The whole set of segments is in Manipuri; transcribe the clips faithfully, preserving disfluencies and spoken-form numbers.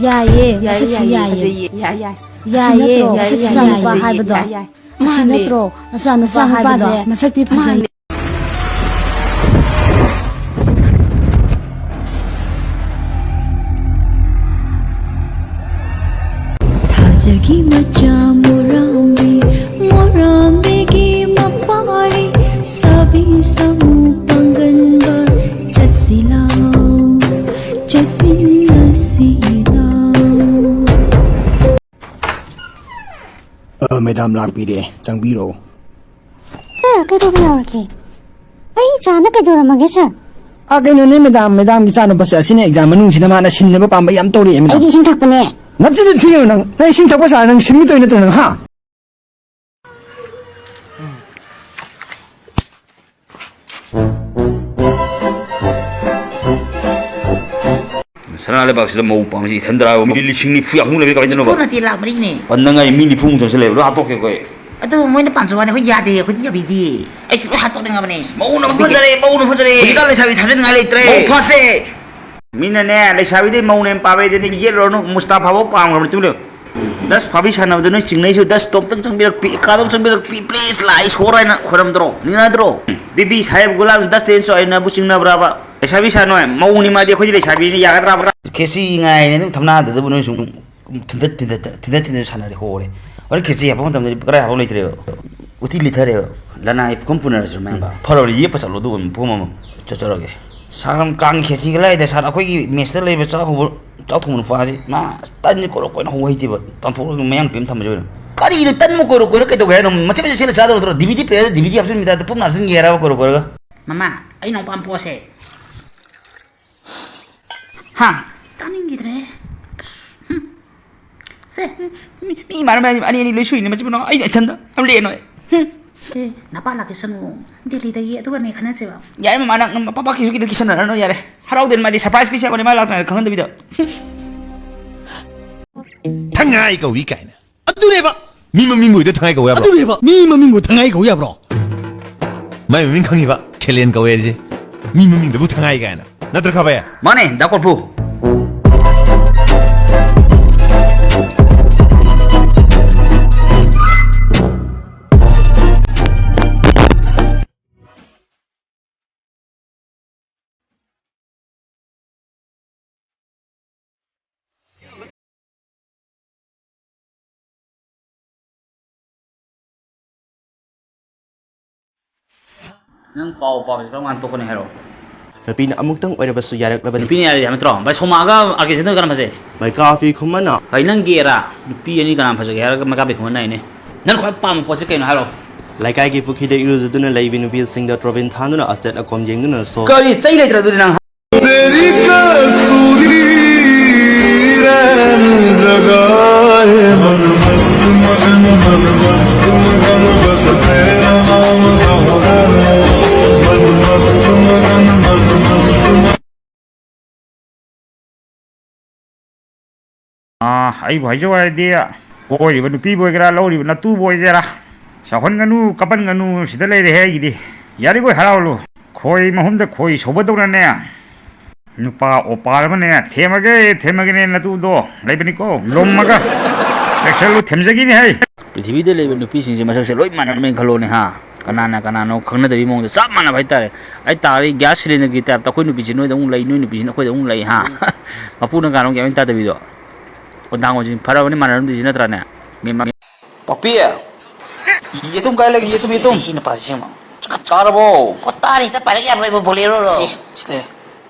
ꯌꯥꯏꯌꯦ, ꯌꯥꯏꯌꯦ, ꯃꯁꯛꯁꯤ ꯌꯥꯏꯌꯦ, ꯌꯥꯏꯌꯦ꯫ ꯐꯖꯩꯌꯦ꯫ ꯌꯥꯏ, ꯌꯥꯏ꯫ ꯌꯥꯏꯌꯦ, ꯌꯥꯏꯌꯦ, ꯃꯁꯛꯁꯤ ꯌꯥꯏꯌꯦ, ꯌꯥꯏ꯫ ꯐꯖꯩꯌꯦ꯫ ꯌꯥꯏ, ꯌꯥꯏ꯫ ꯑꯁꯤ ꯃꯥꯅꯦ꯫ ꯅꯠꯇ꯭ꯔꯣ? ꯅꯆꯥꯅꯨꯄꯥ ꯃꯥꯅꯦ꯫ ꯍꯥꯏꯕꯗꯣ? ꯃꯁꯛꯇꯤ ꯐꯖꯩ꯫ ꯃꯥꯅꯦ꯫ ꯊꯥꯖꯒꯤ ꯃꯆꯥ ꯃꯣꯔꯥꯝꯕꯤ, ꯃꯣꯔꯥꯝꯕꯤꯒꯤ ꯃꯄꯥꯔꯤ, ꯁꯥꯕꯤ ꯁꯥꯃꯨ ꯄꯥꯡꯒꯟꯕ, ꯆꯠꯁꯤ ꯂꯥꯎ, ꯆꯠꯃꯤꯟꯅꯁꯤ ꯂꯥꯎ꯫ ꯑ, ꯃꯦꯗꯥꯝ ꯂꯥꯛꯄꯤꯔꯦ, ꯆꯪꯕꯤꯔꯣ꯫ ꯁꯥꯔ, ꯀꯩꯗꯧꯕ ꯌꯥꯎꯔꯒꯦ? ꯑꯩ ꯏꯆꯥꯅ ꯀꯩꯗꯧꯔꯝꯃꯒꯦ, ꯁꯥꯔ? ꯑ, ꯀꯩꯅꯣꯅꯦ, ꯃꯦꯗꯥꯝ, ꯃꯦꯗꯥꯝꯒꯤ ꯏꯆꯥꯅꯨꯄꯥꯁꯦ ꯑꯁꯤꯅ ꯑꯦꯛꯖꯥꯝ ꯃꯅꯨꯡꯁꯤꯗ ꯃꯥꯅ ꯁꯤꯟꯅꯕ ꯄꯥꯝꯕ ꯌꯥꯝ ꯇꯧꯔꯛꯑꯦ, ꯃꯦꯗꯥꯝ꯫ ꯑꯩꯗꯤ ꯏꯁꯤꯡ ꯊꯛꯄꯅꯦ꯫ ꯅꯆꯤꯟꯗꯣ ꯊꯤꯒꯅꯨ ꯅꯪ꯫ ꯅꯪ ꯏꯁꯤꯡ ꯊꯛꯄ ꯁꯥꯔ ꯅꯪ ꯁꯤꯟꯒꯗꯣꯏ ꯅꯠꯇ꯭ꯔꯣ ꯅꯪ, ꯍꯥ? ꯁꯅꯥ ꯂꯩꯕꯥꯛꯁꯤꯗ ꯃꯧ ꯄꯥꯝꯃꯤꯁꯤ ꯏꯊꯟꯗꯔꯥꯕ? ꯃꯤ ꯂꯤꯁꯤꯡ ꯅꯤꯐꯨ ꯌꯥꯡꯈꯩ ꯂꯩꯕ ꯀꯃꯥꯏꯅ ꯇꯧꯅꯣꯕ? ꯅꯤꯐꯨ ꯅꯠꯇꯦ, ꯂꯥꯛ ꯃꯔꯤꯅꯦ꯫ ꯄꯟꯅꯉꯥꯏ ꯃꯤ ꯅꯤꯐꯨꯃꯨꯛ ꯆꯪꯁꯤꯜꯂꯦꯕ, ꯂꯣꯏ ꯍꯥꯠꯇꯣꯛꯀꯦ ꯑꯩꯈꯣꯏ꯫ ꯑꯗꯨ ꯃꯣꯏꯅ ꯄꯥꯝꯖꯕ ꯋꯥꯅꯤ, ꯑꯩꯈꯣꯏ ꯌꯥꯗꯦ, ꯑꯩꯈꯣꯏꯗꯤ ꯌꯥꯕꯤꯗꯦ꯫ ꯑꯩ ꯂꯣꯏ ꯍꯥꯠꯇꯣꯛꯅꯤꯡꯉꯕꯅꯦ꯫ ꯃꯧꯅ ꯐꯖꯔꯦ, ꯃꯧꯅ ꯐꯖꯔꯦ꯫ ꯍꯧꯖꯤꯛꯀꯥꯟ ꯂꯩꯁꯥꯕꯤ ꯊꯥꯖꯅꯤꯡꯉꯥꯏ ꯂꯩꯇ꯭ꯔꯦ꯫ ꯃꯧ ꯐꯥꯁꯦ꯫ ꯃꯤꯅꯅꯦ, ꯂꯩꯁꯥꯕꯤꯗꯩ ꯃꯧꯅ ꯍꯦꯟꯅ ꯄꯥꯝꯃꯦꯗꯅꯦ, ꯌꯦꯠꯂꯨꯔꯅꯨ, ꯃꯨꯁꯇꯥꯐꯥꯕꯧ ꯄꯥꯝꯈ꯭ꯔꯕꯅꯤ, ꯇꯨꯃꯤꯟ ꯂꯩꯌꯨ꯫ ꯗꯁ ꯐꯥꯕꯤ ꯁꯥꯟꯅꯕꯗ ꯅꯣꯏ ꯆꯤꯡꯅꯩꯁꯨ, ꯗꯁ ꯇꯣꯞꯇꯪ ꯆꯪꯕꯤꯔꯛꯄꯤ, ꯀꯥꯗꯣꯛ ꯆꯪꯕꯤꯔꯛꯄꯤ, please ꯂꯥꯏ ꯏꯁꯣꯔ ꯍꯥꯏꯅ ꯈꯣꯏꯔꯝꯗ꯭ꯔꯣ? ꯅꯤꯡꯅꯗ꯭ꯔꯣ? ꯕꯤꯕꯤ ꯁꯥꯍꯦꯕ ꯒꯨꯂꯥꯝ ꯗꯁꯇꯦꯟꯁꯨ ꯑꯩꯅꯕꯨ ꯆꯤꯡꯅꯕ꯭ꯔꯕ? ꯂꯩꯁꯥꯕꯤ ꯁꯥꯅꯣꯏ, ꯃꯧꯅꯤ ꯃꯥꯗꯤ, ꯑꯩꯈꯣꯏꯗꯤ ꯂꯩꯁꯥꯕꯤꯅꯤ, ꯌꯥꯒꯗ꯭ꯔꯕ? ꯈꯦꯆꯤ ꯉꯥꯏꯅꯦ ꯑꯗꯨꯝ ꯊꯝꯅꯥꯗꯨꯗꯕꯨ ꯅꯣꯏ ꯁꯨꯝ ꯊꯤꯟꯗꯠ, ꯊꯤꯟꯗꯠ, ꯊꯤꯟꯗꯠ, ꯊꯤꯟꯗꯠ ꯁꯥꯟꯅꯔꯦ, ꯍꯣꯔꯦ꯫ ꯍꯣꯔꯦꯟ ꯈꯦꯆꯤ ꯍꯥꯞꯄ ꯃꯇꯝꯗꯗꯤ ꯀꯗꯥꯏ ꯍꯥꯞꯄ ꯂꯩꯇ꯭ꯔꯦꯕ꯫ ꯎꯇꯤ ꯂꯤꯠꯊꯔꯦꯕ꯫ ꯂꯅꯥꯏ ꯄꯨꯝ ꯄꯨꯅꯔꯁꯨ ꯃꯌꯥꯝꯕ꯫ ꯐꯔꯕꯅꯤ, ꯌꯦꯞꯄ ꯆꯠꯂꯣ, ꯑꯗꯨꯒ ꯄꯨꯡ ꯑꯃꯃꯝ ꯆꯠꯆꯔꯒꯦ꯫ ꯁꯥꯔ, ꯀꯥꯡꯒꯤ ꯈꯦꯆꯤꯒ ꯂꯥꯏꯗ, ꯁꯥꯔ, ꯑꯩꯈꯣꯏꯒꯤ ꯃꯦꯁꯇ ꯂꯩꯕ ꯆꯥꯛ ꯍꯧꯕ, ꯆꯥꯛ ꯊꯣꯡꯕ ꯅꯨꯄꯥꯁꯤ, ꯃꯥ ꯇꯟꯁꯦ ꯀꯣꯏꯔꯣ ꯀꯣꯏꯅ ꯍꯧꯕ ꯍꯩꯇꯦꯕ꯫ ꯇꯥꯟꯊꯣꯛꯑꯒ ꯃꯌꯥꯡ ꯅꯨꯄꯤ ꯑꯃ ꯊꯝꯕꯁꯦ ꯑꯣꯏꯅ꯫ ꯀꯔꯤꯅꯣ ꯇꯟꯕꯨ ꯀꯣꯏꯔꯣ ꯀꯣꯏꯔ ꯀꯩꯗꯧꯒꯦ ꯍꯥꯏꯅꯣ? ꯃꯆꯦꯠ ꯃꯆꯦꯠ ꯁꯦꯠꯂ ꯆꯥꯗꯧ ꯅꯠꯇ꯭ꯔꯣ? ꯗꯤ ꯚꯤ ꯗꯤ ꯄ꯭ꯂꯦꯌꯔꯗ ꯗꯤ ꯚꯤ ꯗꯤ ꯍꯥꯞꯆꯤꯟꯕ ꯇꯥꯏꯞꯇ ꯄꯨꯟꯅ ꯍꯥꯞꯆꯤꯟꯒꯦ ꯍꯥꯏꯔꯕ ꯀꯣꯏꯔꯣ ꯀꯣꯏꯔꯒ? ꯃꯃꯥ, ꯑꯩ ꯅꯣꯡꯄꯥꯝ ꯄꯣꯠꯁꯦ꯫ ꯍꯥ? ꯇꯥꯅꯤꯡꯈꯤꯗ꯭ꯔꯦ꯫ ꯍꯨꯝ꯫ ꯁꯦ꯫ ꯃꯤ, ꯃꯤ ꯏꯃꯥꯟꯅꯕ ꯑꯅꯤ, ꯑꯅꯤ ꯂꯣꯏ ꯁꯨꯏꯅꯦ, ꯃꯆꯤꯟ ꯃꯅꯥꯎ꯫ ꯑꯩꯅ ꯏꯊꯟꯗ ꯑꯃ ꯂꯦꯛꯑꯦ ꯅꯣꯏ꯫ ꯍꯨꯝ꯫ ꯑꯦ, ꯅꯄꯥ ꯂꯥꯛꯀꯦ ꯁꯅꯨ꯫ ꯗꯦꯜꯂꯤꯗꯒꯤ, ꯑꯗꯨꯒꯅꯦ ꯈꯟꯅꯁꯦꯕ꯫ ꯌꯥꯔꯦ ꯃꯃꯥ, ꯅꯪ, ꯅꯪ ꯄꯥꯄꯥ ꯀꯤꯁꯨ ꯈꯤꯇꯪ ꯀꯤꯁꯟꯅꯔꯅꯨ, ꯌꯥꯔꯦ꯫ ꯍꯔꯥꯎꯗꯦꯅ ꯃꯥꯗꯤ surprise ꯄꯤꯁꯦ ꯍꯥꯏꯕꯅꯦ, ꯃꯥ ꯂꯥꯛꯇꯅ ꯈꯪꯍꯟꯗꯕꯤꯗ꯫ ꯊꯉꯥꯏ ꯀꯧꯏ ꯀꯥꯏꯅ꯫ ꯑꯗꯨꯅꯦꯕ꯫ ꯃꯤ ꯃꯃꯤꯡ ꯑꯣꯏꯗ ꯊꯉꯥꯏ ꯀꯧ ꯌꯥꯕ꯭ꯔꯣ? ꯑꯗꯨꯅꯦꯕ꯫ ꯃꯤ ꯃꯃꯤꯡꯕꯨ ꯊꯉꯥꯏ ꯀꯧ ꯌꯥꯕ꯭ꯔꯣ? ꯃꯥꯏ ꯃꯃꯤꯡ ꯈꯪꯉꯤꯕ, ꯈꯦꯂꯦꯟ ꯀꯧꯋꯦ ꯍꯥꯏꯔꯤꯁꯦ꯫ ꯃꯤ ꯃꯃꯤꯡꯗꯕꯨ ꯊꯉꯥꯏ ꯀꯥꯏꯅ꯫ ꯅꯠꯇ꯭ꯔ ꯈꯥꯕꯩ? ꯃꯥꯅꯦ, ꯗꯥ ꯀꯣꯔꯐꯨ꯫ ꯅꯪ ꯄꯥꯎ ꯄꯥꯕꯁꯤ ꯀꯔꯝ ꯀꯥꯟꯗ ꯇꯣꯛꯀꯅꯤ ꯍꯥꯏꯔꯣ? ꯅꯨꯄꯤꯅ ꯑꯃꯨꯛꯇꯪ ꯑꯣꯏꯔꯕꯁꯨ ꯌꯥꯔꯛꯂꯕꯅꯤ꯫ ꯅꯨꯄꯤꯅ ꯌꯥꯔꯗꯤ ꯍꯥꯏꯕ ꯅꯠꯇ꯭ꯔꯣ? ꯚꯥꯏ, ꯁꯣꯃꯥꯒ ꯑꯥꯔ ꯀꯦ ꯁꯤꯅ ꯀꯅꯥ ꯐꯖꯩ? ꯃꯩꯀꯥ ꯄꯤ ꯈꯨꯃꯟꯅ꯫ ꯚꯥꯏ, ꯅꯪꯒꯤ ꯑꯦꯔꯥ ꯅꯨꯄꯤ ꯑꯅꯤ ꯀꯅꯥ ꯐꯖꯒꯦ ꯍꯥꯏꯔꯒ ꯃꯩꯀꯥ ꯄꯤ ꯈꯨꯃꯟ ꯍꯥꯏꯅꯦ꯫ ꯅꯪ ꯈ꯭ꯋꯥꯏ ꯄꯥꯝꯕ ꯄꯣꯠꯁꯦ ꯀꯩꯅꯣ ꯍꯥꯏꯔꯣ? ꯂꯩꯀꯥꯏꯒꯤ ꯄꯨꯈ꯭ꯔꯤꯗ ꯏꯔꯨꯖꯗꯨꯅ ꯂꯩꯕꯤ ꯅꯨꯄꯤꯁꯤꯡꯗ ꯇ꯭ꯔꯣꯕꯤꯟ ꯊꯥꯗꯨꯅ ꯑꯆꯦꯠ ꯑꯀꯣꯝ ꯌꯦꯡꯗꯨꯅ ꯁꯣ꯫ ꯀꯔꯤ ꯆꯩ ꯂꯩꯇ꯭ꯔ ꯑꯗꯨꯗꯤ ꯅꯪ? तेरी कस्तूरी रहन जगा है मन मस्त मगन, मन मस्त मगन, बस तेरा नाम दोहराए। मन मस्त मगन, मन मस्त मगन। ꯑꯥ, ꯑꯩꯕꯨ ꯍꯥꯏꯖꯧ ꯍꯥꯏꯔꯗꯤ, ꯀꯣꯏꯔꯤꯕ ꯅꯨꯄꯤꯕꯨ ꯑꯣꯏꯒꯦꯔꯥ, ꯂꯧꯔꯤꯕ ꯅꯇꯨꯕꯨ ꯑꯣꯏꯒꯦꯔꯥ, ꯁꯥꯎꯍꯟꯒꯅꯨ, ꯀꯞꯍꯟꯒꯅꯨ, ꯁꯤꯗ ꯂꯩꯔꯦꯍꯦ ꯑꯩꯒꯤꯗꯤ꯫ ꯌꯥꯔꯤꯈꯣꯏ ꯍꯔꯥꯎꯂꯨ꯫ ꯈꯣꯏ ꯃꯍꯨꯝꯗ ꯈꯣꯏ ꯁꯧꯕꯗꯧꯅꯅꯦ, ꯅꯨꯄꯥ ꯑꯣꯄꯥꯜ ꯑꯃꯅꯦ, ꯊꯦꯝꯃꯒꯦ, ꯊꯦꯝꯃꯒꯦꯅꯦ ꯅꯇꯨꯗꯣ, ꯂꯩꯕꯅꯤꯀꯣ, ꯂꯣꯝꯃꯒ꯫ ꯆꯦꯛꯁꯜꯂꯨ, ꯊꯦꯝꯖꯒꯤꯅꯤ ꯍꯩ꯫ ꯄ꯭ꯔꯤꯊꯤꯕꯤꯗ ꯂꯩꯕ ꯅꯨꯄꯤꯁꯤꯡꯁꯦ ꯃꯁꯛꯁꯦ ꯂꯣꯏ ꯃꯥꯟꯅꯔꯝꯃꯦꯅ ꯈꯜꯂꯣꯅꯦ, ꯍꯥ? ꯀꯅꯥꯅ ꯀꯅꯥꯅꯣ ꯈꯪꯅꯗꯕꯒꯤ ꯃꯑꯣꯡꯗ ꯆꯞ ꯃꯥꯟꯅꯕ ꯍꯥꯏꯇꯥꯔꯦ꯫ ꯑꯩ ꯇꯥꯔꯤ ꯒ꯭ꯌꯥꯁ ꯁꯤꯂꯤꯟꯗꯔꯒꯤ ꯇꯥꯏꯞꯇ ꯑꯩꯈꯣꯏ ꯅꯨꯄꯤꯁꯤ ꯅꯣꯏꯗ ꯑꯃꯨꯛ ꯂꯩ, ꯅꯣꯏ ꯅꯨꯄꯤꯁꯤꯅ ꯑꯩꯈꯣꯏꯗ ꯑꯃꯨꯛ ꯂꯩ, ꯍꯥ? ꯃꯄꯨꯅ ꯀꯅꯥꯅꯣ ꯒ꯭ꯌꯥꯟ ꯃꯦꯟ ꯇꯥꯗꯕꯤꯗꯣ꯫ ꯈꯣꯟꯊꯥꯡ ꯑꯣꯟꯁꯤꯟ ꯐꯔꯕꯅꯤ, ꯃꯥꯟꯅꯔꯝꯗꯣꯏꯁꯤ ꯅꯠꯇ꯭ꯔꯥꯅꯦ? ꯃꯦꯝꯃ꯫ ꯄꯥꯛꯄꯤ! ꯌꯦꯇꯨꯝ ꯀꯥꯏ ꯂꯩꯒꯦ? ꯌꯦꯇꯨꯝ, ꯌꯦꯇꯨꯝ꯫ ꯁꯤ ꯅꯨꯄꯥꯁꯤ ꯁꯦꯝꯃꯣ꯫ ꯆꯥꯔꯕꯣ? ꯄꯣꯠ ꯇꯥꯔꯤ, ꯆꯠ ꯄꯥꯏꯔꯛ ꯌꯥꯕ꯭ꯔꯥ ꯏꯕꯣ, ꯕꯣꯂꯦꯔꯣꯔꯣ? ꯁꯤ, ꯁꯤꯗ꯫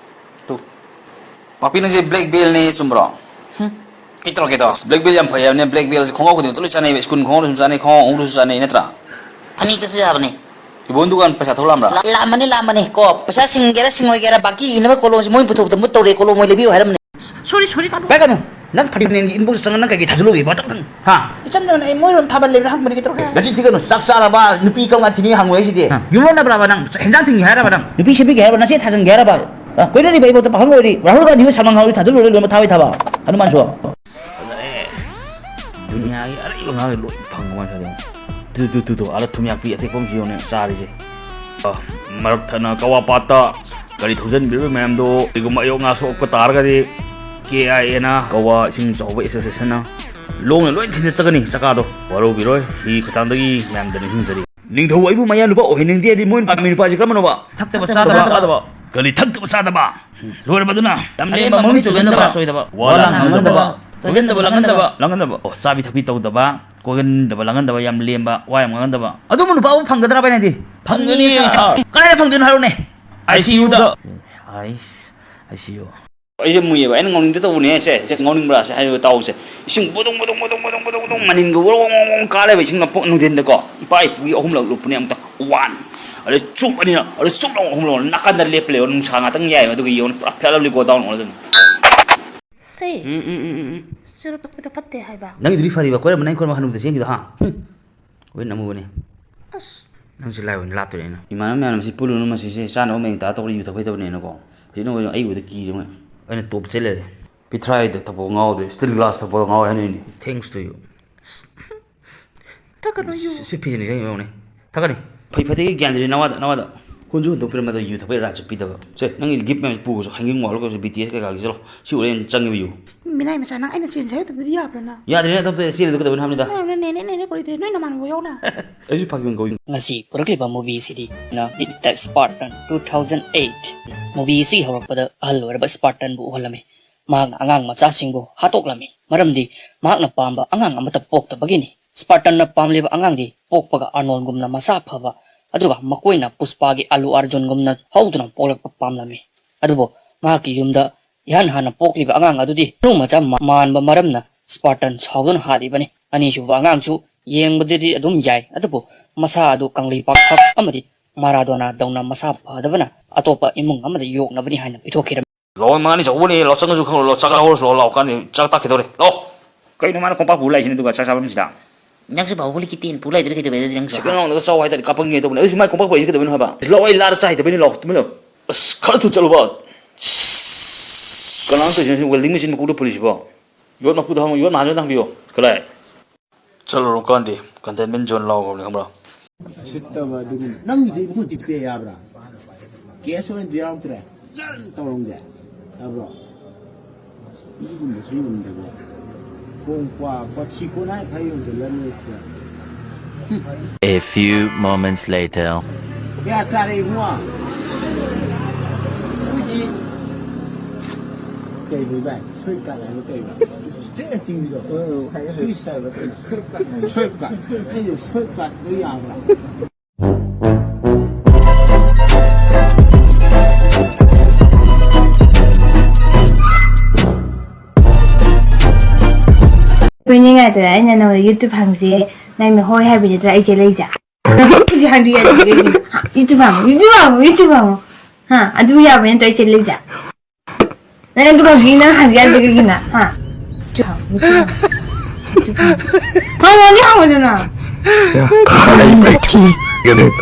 ꯇꯨ꯫ ꯄꯥꯛꯄꯤ, ꯅꯪꯁꯦ ꯕ꯭ꯂꯦꯛ ꯕꯦꯜꯅꯦ, ꯆꯨꯝꯕ꯭ꯔꯣ? ꯍꯨꯝ꯫ ꯀꯩ ꯇꯧꯔꯒꯦꯗꯣ? ꯑꯁ, ꯕ꯭ꯂꯦꯛ ꯕꯦꯜ ꯌꯥꯝ ꯐꯩ ꯍꯥꯏꯕꯅꯦ꯫ ꯕ꯭ꯂꯦꯛ ꯕꯦꯜꯁꯦ ꯈꯣꯡꯒ꯭ꯔꯥꯎ ꯈꯨꯗꯤꯡꯃꯛꯇ ꯂꯣꯏ ꯆꯥꯅꯩꯕ꯫ ꯁ꯭ꯀꯨꯜ ꯈꯣꯡꯒ꯭ꯔꯥꯎꯗꯁꯨ ꯆꯥꯅꯩ, ꯈꯣꯡꯒ꯭ꯔꯥꯎ ꯑꯉꯧꯕꯗꯁꯨ ꯆꯥꯅꯩ, ꯅꯠꯇ꯭ꯔꯥ? ꯐꯅꯦꯛꯇꯁꯨ ꯌꯥꯕꯅꯦ꯫ ꯏꯕꯣꯟ ꯗꯨꯀꯥꯟ ꯄꯩꯁꯥ ꯊꯣꯛꯂꯛꯑꯝꯕ꯭ꯔꯥ? ꯂꯥꯛꯑꯝꯃꯅꯤ, ꯂꯥꯛꯑꯝꯃꯅꯤ꯫ ꯀꯣ, ꯄꯩꯁꯥ ꯁꯤꯡꯒꯦꯔꯥ ꯁꯤꯡꯉꯣꯏꯒꯦꯔꯥ, ꯕꯥꯀꯤ ꯏꯅꯕ ꯀꯣꯂꯣꯝꯁꯦ ꯃꯣꯏ ꯄꯨꯊꯣꯛꯇ ꯃꯨꯠ ꯇꯧꯔꯦ, ꯀꯣꯂꯣꯝ ꯃꯣꯏ ꯂꯩꯕꯤꯌꯨ ꯍꯥꯏꯔꯝꯕꯅꯦ꯫ ꯁꯣꯔꯤ, ꯁꯣꯔꯤ, ꯇꯥꯃꯣ꯫ ꯄꯥꯏꯒꯅꯨ꯫ ꯅꯪ ꯐꯥꯒꯤ ꯃꯦꯟꯒꯤ inbox ꯆꯪꯉ ꯅꯪ ꯀꯩꯒꯤ ꯊꯥꯖꯤꯜꯂꯨꯏꯕ? ꯇꯞ ꯇꯞ꯫ ꯍꯥ? ꯏꯆꯝ ꯆꯝꯅ ꯑꯩ ꯃꯣꯏꯔꯣꯝ ꯊꯥꯕꯜ ꯂꯩꯕ꯭ꯔꯥ ꯍꯪꯕꯅꯤ, ꯀꯩꯗꯧꯔꯒꯦ? ꯅꯆꯤꯟ ꯊꯤꯒꯅꯨ꯫ ꯆꯥꯛ ꯆꯥꯔꯕ? ꯅꯨꯄꯤ ꯀꯔꯝ ꯀꯥꯟ ꯊꯤꯅꯤ ꯍꯪꯉꯣꯏ ꯁꯤꯗꯤ꯫ ꯍꯥ? ꯌꯨꯝꯂꯣꯟꯅꯕ꯭ꯔꯕ ꯅꯪ? ꯍꯦꯟꯖꯥꯡ ꯊꯤꯟꯒꯦ ꯍꯥꯏꯔꯕ ꯅꯪ? ꯅꯨꯄꯤ ꯁꯦꯝꯕꯤꯒꯦ ꯍꯥꯏꯔꯕ? ꯅꯆꯦ ꯊꯥꯖꯤꯟꯒꯦ ꯍꯥꯏꯔꯕ? ꯑ, ꯀꯣꯏꯅꯔꯤꯕ ꯑꯩꯕꯣꯛꯇ ꯄꯥꯈꯪ ꯑꯣꯏꯔꯤ꯫ ꯔꯥꯍꯨꯜ ꯒꯥꯟꯙꯤ ꯍꯣꯏ ꯁꯜꯃꯥꯟ ꯈꯥꯟ ꯍꯣꯏ ꯊꯥꯖꯤꯜꯂꯨꯔꯦ, ꯂꯣꯏꯅꯃꯛ ꯊꯥꯕꯩ ꯊꯥꯕ꯫ ꯍꯅꯨꯃꯥꯟꯁꯨ꯫ ꯐꯖꯔꯦ꯫ ꯗꯨꯅꯤꯌꯥꯒꯤ ꯑꯔꯩꯕ ꯉꯥꯛꯇ ꯂꯣꯏ ꯐꯪꯕ ꯃꯥꯜꯂꯦ꯫ ꯇꯨ, ꯇꯨ, ꯇꯨ, ꯇꯨ, ꯑꯥꯗ ꯊꯨꯝꯌꯥꯛꯄꯤ ꯑꯇꯦꯛꯄ ꯑꯃꯁꯨ ꯌꯦꯡꯉꯨꯅꯦ ꯆꯥꯔꯤꯁꯦ꯫ ꯑ, ꯃꯔꯛ ꯊꯠꯅ ꯀꯋꯥ ꯄꯥꯠꯇ ꯒꯥꯔꯤ ꯊꯧꯖꯤꯟꯕꯤꯔꯤꯕ ꯃꯌꯥꯝꯗꯣ ꯀꯔꯤꯒꯨꯝꯕ ꯑꯌꯣꯛ ꯑꯉꯥꯡ ꯁꯣꯛꯄ ꯇꯥꯔꯒꯗꯤ ꯀꯦ ꯑꯥꯏ ꯑꯦꯅ, ꯀꯋꯥ ꯏꯁꯤꯡ ꯆꯥꯎꯕ ꯑꯦꯁꯣꯁꯤꯌꯦꯁꯟꯅ ꯂꯣꯡꯅ ꯂꯣꯏ ꯊꯤꯟꯖꯠꯆꯒꯅꯤ ꯆꯀꯥꯗꯣ꯫ ꯋꯥꯔꯧꯕꯤꯔꯣꯏ, ꯍꯤ ꯈꯨꯊꯥꯡꯗꯒꯤ ꯃꯌꯥꯝꯗ ꯅꯤꯡꯁꯤꯡꯖꯔꯤ꯫ ꯅꯤꯡꯊꯧ ꯑꯩꯕꯨ ꯃꯌꯥ ꯅꯨꯄꯥ ꯑꯣꯏꯍꯟꯅꯤꯡꯗꯦ ꯍꯥꯏꯗꯤ ꯃꯣꯏꯅ ꯄꯥꯝꯃꯤ ꯅꯨꯄꯥꯁꯤ ꯀꯔꯝꯕꯅꯣꯕ? ꯊꯛꯇꯕ ꯆꯥꯗꯕ꯫ ꯆꯥꯗꯕ꯫ ꯀꯔꯤ ꯊꯛꯇꯕ ꯆꯥꯗꯕ? ꯂꯣꯏꯔꯕ ꯑꯗꯨꯅ? ꯌꯥꯝ ꯂꯦꯝꯕ ꯃꯃꯤꯠ ꯆꯣꯏꯒꯟꯗꯕ꯫ ꯆꯣꯏꯗꯕ꯫ ꯋꯥ ꯂꯥꯡ ꯉꯥꯡꯒꯟꯗꯕ꯫ ꯀꯣꯏꯒꯟꯗꯕ ꯂꯥꯡꯒꯟꯗꯕ꯫ ꯂꯥꯡꯒꯟꯗꯕ꯫ ꯑꯣ, ꯆꯥꯕꯤ ꯊꯛꯄꯤ ꯇꯧꯗꯕ, ꯀꯣꯏꯒꯟꯗꯕ ꯂꯥꯡꯒꯟꯗꯕ, ꯌꯥꯝ ꯂꯦꯝꯕ, ꯋꯥ ꯌꯥꯝ ꯉꯥꯡꯒꯟꯗꯕ꯫ ꯑꯗꯨꯝꯕ ꯅꯨꯄꯥ ꯑꯃ ꯐꯪꯒꯗ꯭ꯔꯥ ꯚꯥꯏ ꯅꯪꯗꯤ? ꯐꯪꯒꯅꯤ, ꯐꯪꯒꯅꯤ, ꯁꯥꯔ꯫ ꯁꯥꯔ꯫ ꯀꯗꯥꯏꯗ ꯐꯪꯗꯣꯏꯅꯣ ꯍꯥꯏꯔꯛꯎꯅꯦ꯫ ꯑꯥꯏ ꯁꯤ ꯌꯨꯗ꯫ Ice, I C U. ꯑꯩꯁꯦ ꯃꯨꯏꯌꯦꯕ, ꯑꯩꯅ ꯉꯥꯎꯅꯤꯡꯗ ꯇꯧꯕꯅꯦ꯫ ꯁꯦ, ꯁꯦ, ꯉꯥꯎꯅꯤꯡꯕ꯭ꯔꯥ? ꯁꯦ, ꯍꯥꯏꯔꯤꯕ ꯇꯥꯎꯁꯦ꯫ ꯏꯁꯤꯡ ꯕꯣꯗꯣꯡ, ꯕꯣꯗꯣꯡ, ꯕꯣꯗꯣꯡ, ꯕꯣꯗꯣꯡ, ꯕꯣꯗꯣꯡ, ꯕꯣꯗꯣꯡ, ꯃꯅꯤꯟꯒ ꯋꯣꯔꯣꯡ, ꯋꯣꯡ, ꯋꯣꯡ ꯀꯥ ꯂꯩꯕ ꯏꯁꯤꯡ ꯃꯄꯣꯛ ꯅꯨꯡꯊꯤꯟꯗꯀꯣ꯫ ꯏꯄꯥ ꯏꯄꯨꯒꯤ ꯑꯍꯨꯝꯂꯛ ꯂꯨꯞꯄꯅꯦ ꯑꯃꯨꯛꯇ꯫ ꯋꯥꯟ꯫ ꯑꯗꯩ ꯆꯨꯞ ꯑꯅꯤꯔꯛ, ꯑꯗꯩ ꯆꯨꯞ ꯂꯥꯎ ꯑꯍꯨꯝꯂꯛ꯫ ꯅꯥꯀꯟꯗ ꯂꯦꯞꯄ ꯂꯩꯌꯣ, ꯅꯨꯡꯁꯥ ꯉꯥꯛꯇꯪ ꯌꯥꯏꯌꯣ꯫ ꯑꯗꯨꯒ ꯌꯦꯡꯉꯣ, ꯄꯨꯔꯥ ꯐꯦꯂꯞꯂꯤ ꯒꯣ ꯗꯥꯎꯟ ꯑꯣꯏꯔꯗꯣꯏꯅꯤ꯫ ꯁꯦ꯫ ꯎꯝ, ꯎꯝ, ꯎꯝ, ꯎꯝ, ꯎꯝ꯫ ꯆꯨꯔꯨꯞ ꯊꯛꯄꯗꯣ ꯐꯠꯇꯦ ꯍꯥꯏꯕ꯫ ꯅꯪꯒꯤꯗꯨꯗꯤ ꯐꯔꯤꯕ, ꯀꯣꯏꯔꯝꯕ ꯅꯪ ꯀꯣꯏꯔꯝꯕ ꯍꯅꯨꯕꯗ ꯆꯦꯟꯈꯤꯗꯣ, ꯍꯥ? ꯍꯨꯝ꯫ ꯂꯣꯏꯅ ꯑꯃꯨꯕꯅꯤ꯫ ꯑꯁ꯫ ꯅꯪꯁꯤ ꯂꯥꯏ ꯑꯣꯏꯅ ꯂꯥꯠꯇꯣꯏꯅꯦ ꯑꯩꯅ꯫ ꯏꯃꯥꯟꯅꯕ ꯃꯌꯥꯝ ꯁꯤ ꯄꯨꯜꯂꯨꯅꯨ, ꯃꯁꯤꯁꯦ ꯆꯥꯅꯕ ꯃꯌꯦꯡ ꯇꯥ ꯇꯧꯔ ꯌꯨ ꯊꯛꯄ ꯍꯩꯇꯕꯅꯦꯅꯀꯣ꯫ ꯍꯧꯖꯤꯛꯅ ꯑꯩ ꯎꯕꯗ ꯀꯤꯔꯦ ꯃꯣꯏ꯫ ꯑꯩꯅ ꯇꯣꯞ ꯆꯦꯜ ꯂꯩꯔꯦ꯫ ꯄꯤꯊ꯭ꯔꯥꯏꯗ ꯊꯛꯄ ꯉꯥꯎꯗ꯭ꯔꯦ, ꯁ꯭ꯇꯤꯜ ꯒ꯭ꯂꯥꯁ ꯊꯛꯄ ꯉꯥꯎꯋꯦ ꯍꯥꯏꯅꯩꯅꯦ꯫ Thanks to you꯫ ꯊꯛꯀꯅꯨ ꯌꯨ꯫ ꯁꯤ, ꯁꯤ ꯐꯤꯁꯦ ꯅꯤꯡꯁꯤꯡꯉꯤꯕ ꯌꯦꯡꯉꯨꯅꯦ꯫ ꯊꯛꯀꯅꯤ꯫ ꯐꯩ ꯐꯠꯇꯒꯤ ꯒ꯭ꯌꯥꯟ ꯇꯥꯗꯦ ꯅꯋꯥꯗ, ꯅꯋꯥꯗ꯫ ꯍꯨꯟꯁꯨ ꯍꯨꯟꯗꯣꯛꯄꯤꯔꯝꯃꯗ ꯌꯨ ꯊꯛꯄꯩ ꯔꯥꯏꯠꯁꯨ ꯄꯤꯗꯕ꯫ ꯁꯦ, ꯅꯪꯒꯤ ꯒꯤꯐ ꯃꯌꯥꯝꯁꯦ ꯄꯨꯈ꯭ꯔꯁꯨ, ꯍꯦꯡꯒꯤꯡ ꯋꯥꯜ ꯑꯣꯏꯔꯁꯨ, ꯕꯤ ꯇꯤ ꯑꯦꯁ ꯀꯩꯀꯥꯒꯤ ꯆꯠꯂꯣ꯫ ꯁꯤ ꯎꯔꯦ ꯌꯥꯝ ꯆꯪꯉꯤꯕ ꯌꯨ꯫ ꯃꯤꯅꯥꯏ ꯃꯆꯥ, ꯅꯪ ꯑꯩꯅ ꯆꯦꯟꯁꯦ ꯍꯥꯏꯕꯗꯨꯗꯤ ꯌꯥꯕ꯭ꯔꯥ ꯅꯪ? ꯌꯥꯗ꯭ꯔꯦꯅꯦ, ꯑꯇꯣꯞꯄꯗ ꯆꯦꯜꯂꯤꯗꯣ ꯀꯩꯗꯧꯕꯩꯅꯣ ꯍꯥꯏꯕꯅꯤꯗ꯫ ꯅꯪ ꯅꯦꯅꯦ, ꯅꯦꯅꯦ ꯀꯧꯔꯤꯗꯨꯗꯤ ꯅꯣꯏ ꯅꯃꯥꯟꯅꯕ ꯌꯥꯎꯅ? ꯑꯩꯁꯨ ꯐꯥꯒꯤ ꯑꯣꯏꯅ ꯀꯧꯏ꯫ ꯉꯁꯤ ꯄꯨꯔꯛꯂꯤꯕ movie ꯁꯤꯗꯤ ꯅ Meet the Spartan two thousand eight꯫ Movie ꯑꯁꯤꯒꯤ ꯍꯧꯔꯛꯄꯗ ꯑꯍꯜ ꯑꯣꯏꯔꯕ Spartan ꯕꯨ ꯎꯍꯜꯂꯝꯃꯤ꯫ ꯃꯍꯥꯛꯅ ꯑꯉꯥꯡ ꯃꯆꯥꯁꯤꯡꯕꯨ ꯍꯥꯠꯇꯣꯛꯂꯝꯃꯤ꯫ ꯃꯔꯝꯗꯤ ꯃꯍꯥꯛꯅ ꯄꯥꯝꯕ ꯑꯉꯥꯡ ꯑꯃꯠꯇ ꯄꯣꯛꯇꯕꯒꯤꯅꯤ꯫ Spartan ꯅ ꯄꯥꯝꯂꯤꯕ ꯑꯉꯥꯡꯗꯤ ꯄꯣꯛꯄꯒ ꯑꯥꯔꯅꯣꯜꯒꯨꯝꯅ ꯃꯁꯥ ꯐꯕ, ꯑꯗꯨꯒ ꯃꯀꯣꯏꯅ ꯄꯨꯁꯄꯥꯒꯤ ꯑꯜꯂꯨ ꯑꯥꯔꯖꯨꯟꯒꯨꯝꯅ ꯍꯧꯗꯨꯅ ꯄꯣꯛꯂꯛꯄ ꯄꯥꯝꯂꯝꯃꯤ꯫ ꯑꯗꯨꯕꯨ ꯃꯍꯥꯛꯀꯤ ꯌꯨꯝꯗ ꯏꯍꯥꯟ ꯍꯥꯟꯅ ꯄꯣꯛꯂꯤꯕ ꯑꯉꯥꯡ ꯑꯗꯨꯗꯤ ꯅꯨ ꯃꯆꯥ ꯃꯥ-, ꯃꯥꯟꯕ ꯃꯔꯝꯅ Spartan ꯁꯥꯎꯗꯨꯅ ꯍꯥꯠꯂꯤꯕꯅꯤ꯫ ꯑꯅꯤꯁꯨꯕ ꯑꯉꯥꯡꯁꯨ ꯌꯦꯡꯕꯗꯗꯤ ꯑꯗꯨꯝ ꯌꯥꯏ, ꯑꯗꯨꯕꯨ ꯃꯁꯥ ꯑꯗꯨ ꯀꯪꯂꯩꯄꯥꯛ ꯍꯛ ꯑꯃꯗꯤ ꯃꯥꯔꯥꯗꯣꯅꯥꯗꯧꯅ ꯃꯁꯥ ꯐꯗꯕꯅ ꯑꯇꯣꯞꯄ ꯏꯃꯨꯡ ꯑꯃꯗ ꯌꯣꯛꯅꯕꯅꯤ ꯍꯥꯏꯅ ꯄꯤꯊꯣꯛꯈꯤꯔꯝꯃꯤ꯫ ꯂꯣ, ꯃꯉꯥꯅꯤ ꯆꯧꯕꯅꯦ, ꯂꯣ, ꯆꯪꯉꯁꯨ ꯈꯪꯉꯨ, ꯂꯣ, ꯆꯥꯛ ꯆꯥꯍꯧꯔꯁꯤ, ꯂꯣ, ꯂꯥꯛꯑꯣ ꯀꯥꯟꯗ ꯆꯥꯛ ꯇꯥꯛꯈꯤꯗꯧꯔꯦ, ꯂꯣ꯫ ꯀꯩꯅꯣ ꯃꯥꯅ ꯀꯣꯝꯄꯥꯛ ꯄꯨꯔ ꯂꯥꯛꯏꯁꯤꯅ, ꯑꯗꯨꯒ ꯆꯥꯛ ꯆꯥꯐꯝꯁꯤꯗ? ꯅꯪꯁꯨ ꯕꯥꯍꯨꯕꯂꯤꯒꯤ ꯇꯦꯟ ꯄꯨ ꯂꯥꯛꯏꯗꯨꯅ ꯀꯩꯗꯧꯕꯩ ꯑꯗꯨꯗꯤ ꯅꯪꯁꯨ? ꯁꯤꯀꯟ ꯔꯥꯎꯟꯗꯒ ꯆꯥꯎ ꯍꯥꯏꯇꯥꯔꯗꯤ ꯀꯥꯞꯄꯛꯅꯤꯡꯉꯦ ꯇꯧꯕꯅꯦ꯫ ꯑꯗꯨ ꯁꯤ ꯃꯥꯏ ꯀꯣꯝꯄꯥꯛ ꯄꯨꯔꯛꯏꯁꯤ ꯀꯩꯗꯧꯕꯩꯅꯣ ꯍꯥꯏꯕ? ꯂꯣ, ꯑꯩ ꯂꯥꯗ ꯆꯥ ꯍꯩꯇꯕꯩꯅꯦ, ꯂꯥꯎ, ꯇꯨꯃꯤꯟ ꯂꯩꯌꯨ꯫ ꯑꯁ, ꯈꯔ ꯊꯨ ꯆꯠꯂꯨꯕ꯫ ꯀꯅꯥꯅꯣ ꯇꯧꯔꯤꯁꯤꯅ ꯁꯤ welding machine ꯃꯀꯣꯛꯇ ꯄꯨꯜꯂꯤꯁꯤꯕꯣ? ꯌꯣꯠ ꯃꯄꯨꯗ ꯍꯪꯉꯨ, ꯌꯣꯠ ꯃꯍꯥꯖꯣꯟꯗ ꯍꯪꯕꯤꯌꯣ꯫ ꯀꯗꯥꯏ? ꯆꯠꯂꯨꯔꯣ ꯀꯥꯟꯗꯦ, containment zone ꯂꯥꯎꯈ꯭ꯔꯕꯅꯦ, ꯈꯪꯕ꯭ꯔꯥ? ꯎꯁꯤꯠꯇꯕ ꯑꯗꯨꯒꯨꯝꯕ꯫ ꯅꯪꯒꯤꯁꯦ ꯏꯕꯨꯡꯉꯣ ꯖꯤꯄꯦ ꯌꯥꯕ꯭ꯔꯥ? ꯀꯦꯁ ꯑꯣꯏꯅ ꯌꯥꯎꯗ꯭ꯔꯦ? ꯖꯔ ꯇꯧꯔꯝꯒꯦ꯫ ꯌꯥꯕ꯭ꯔꯣ? ꯑꯗꯨꯒꯨꯝꯕꯁꯨ ꯌꯣꯟꯗꯦꯀꯣ꯫ ꯀꯣꯡ ꯀ꯭ꯋꯥ, ꯀ꯭ꯋꯥꯊꯤ ꯀꯣꯟꯅꯥꯏ ꯈꯔ ꯌꯣꯟꯁꯤꯜꯂꯅꯤ ꯁꯤꯗ꯫ A few moments later. ꯀꯌꯥ ꯆꯥꯔꯦ ꯏꯕꯨꯡꯉꯣ? ꯑꯩꯈꯣꯏꯗꯤ ꯀꯩꯅꯣ ꯚꯥꯏ? ꯁꯣꯏ ꯀꯥꯠ ꯍꯥꯏꯕ ꯀꯩꯅꯣ? ꯏꯁꯇ꯭ꯔꯦꯠ ꯆꯤꯡꯕꯤꯗꯣ? ꯁꯨꯏ ꯁꯥꯏꯕ ꯀꯩꯅꯣ? ꯁꯣꯏ ꯀꯥꯠ꯫ ꯑꯩꯁꯨ ꯁꯣꯏ ꯀꯥꯠꯇꯣ ꯌꯥꯕ꯭ꯔꯥ? ꯀꯨꯏꯅꯤꯡꯉꯥꯏꯗ ꯑꯩꯅ ꯅꯉꯣꯟꯗ YouTube ꯍꯪꯁꯦ, ꯅꯪꯅ ꯍꯣꯏ ꯍꯥꯏꯕ ꯅꯠꯇ꯭ꯔꯥ ꯑꯩꯁꯦ ꯂꯩꯁꯦ? ꯍꯧꯖꯤꯛ ꯍꯪꯗꯤ ꯌꯥꯗꯦ ꯀꯩꯒꯤꯅꯣ? ꯍꯥ? YouTube ꯍꯪꯉꯨ, YouTube ꯍꯪꯉꯨ, YouTube ꯍꯪꯉꯨ꯫ ꯍꯥ? ꯑꯗꯨ ꯌꯥꯕ ꯅꯠꯇ꯭ꯔꯣ ꯑꯩꯁꯦ ꯂꯩꯁꯦ? ꯅꯪ ꯑꯗꯨ ꯍꯪꯉꯤ, ꯅꯪ ꯍꯪꯗꯤ ꯌꯥꯗꯦ ꯀꯩꯒꯤꯅꯣ? ꯍꯥ? YouTube ꯍꯪꯉꯨ, YouTube ꯍꯪꯉꯨ, YouTube ꯍꯪꯉꯨ꯫ ꯍꯪꯉꯨꯅꯦ, ꯍꯪꯉꯨꯗꯅ꯫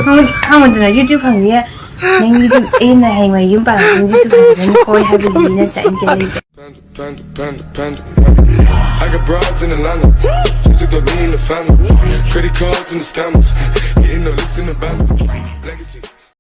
ꯍꯪꯉꯨ-, ꯍꯪꯉꯨꯗꯅ, YouTube ꯍꯪꯉꯤ꯫ ꯅꯪ YouTube, ꯑꯩꯅ ꯍꯌꯦꯡꯋꯥꯏ ꯌꯨꯝ ꯄꯥꯜꯂꯛꯄ YouTube ꯍꯪꯉꯤ, ꯅꯪ ꯍꯣꯏ ꯍꯥꯏꯕꯒꯤ ꯅꯠꯇ꯭ꯔꯥ ꯑꯩꯅ ꯂꯩꯁꯦ? Panda, panda, panda. I got broads in Atlanta. Just took the lean, the family. Credit cards and the scammers. Hitting the licks in the van. Legacies.